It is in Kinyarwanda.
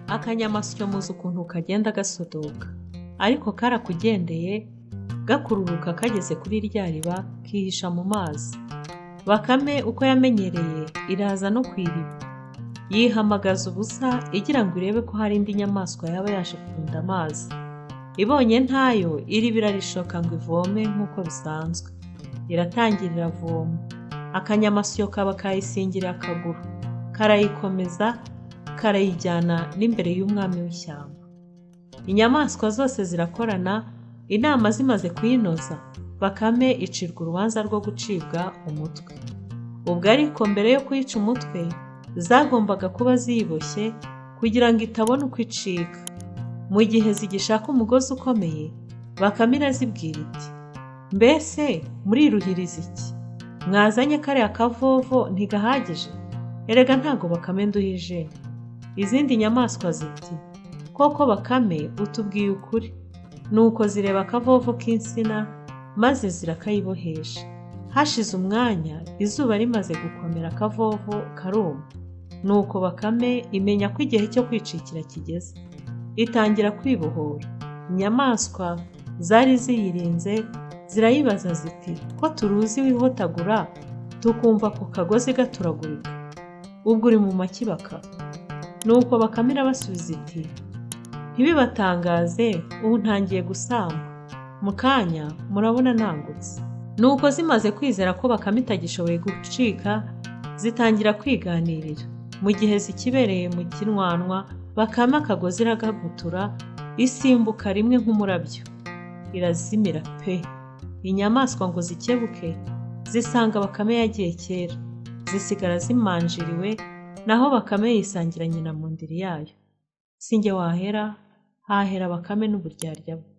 Akanyamasyo muzi ukuntu kagenda gasodoka, ariko karakugendeye gakururuka kageze kuri rya riba kihisha mu mazi. Bakame uko yamenyereye iraza no ku iriba, yihamagaza ubusa igira ngo irebe ko hari indi nyamaswa yaba yaje kurunda amazi. Ibonye ntayo, iriba irarishoka ngo ivome nk'uko bisanzwe. Iratangira iravoma, akanyamasyo kaba kayisingiriye akaguru, karayikomeza karayijyana n'imbere y'umwami w'ishyamba. Inyamaswa zose zirakorana, inama zimaze kuyinoza, Bakame icirwa urubanza rwo gucibwa umutwe. Ubwo ariko mbere yo kuyica umutwe, zagombaga kuba ziyiboshye kugira ngo itabona uko icika. Mu gihe zigishaka umugozi ukomeye, Bakame irazibwira iti: "Mbese muriruhiriza iki? Mwazanye kariya kavovo ntigahagije? Erega ntago Bakame nduhije." Izindi nyamaswa ziti: "Koko Bakame utubwiye ukuri." Nuko zireba akavovo k'insina maze zirakayibohesha. Hashize umwanya izuba rimaze gukomera akavovo karuma. Nuko Bakame imenya ko igihe cyo kwicikira kigeze, itangira kwibohora. Inyamaswa zari ziyirinze zirayibaza ziti: "Ko turuzi wihotagura tukumva ako kagozi gaturagurika, ubwo uri mu maki Baka?" Nuko Bakame irabasubiza iti: "Ntibibatangaze, ubu ntangiye gusamba, mu kanya murabona nangutse." Nuko zimaze kwizera ko Bakame itagishoboye gucika, zitangira kwiganirira. Mu gihe zikibereye mu kinwanwa, Bakame akagozi iragagutura, isimbuka rimwe nk'umurabyo, irazimira pe! Inyamaswa ngo zikebuke, zisanga Bakame yagiye kera, zisigara zimanjiriwe, naho Bakame yisangira nyina mu ndiri yayo. Si njye wahera, hahera Bakame n'uburyarya bwe.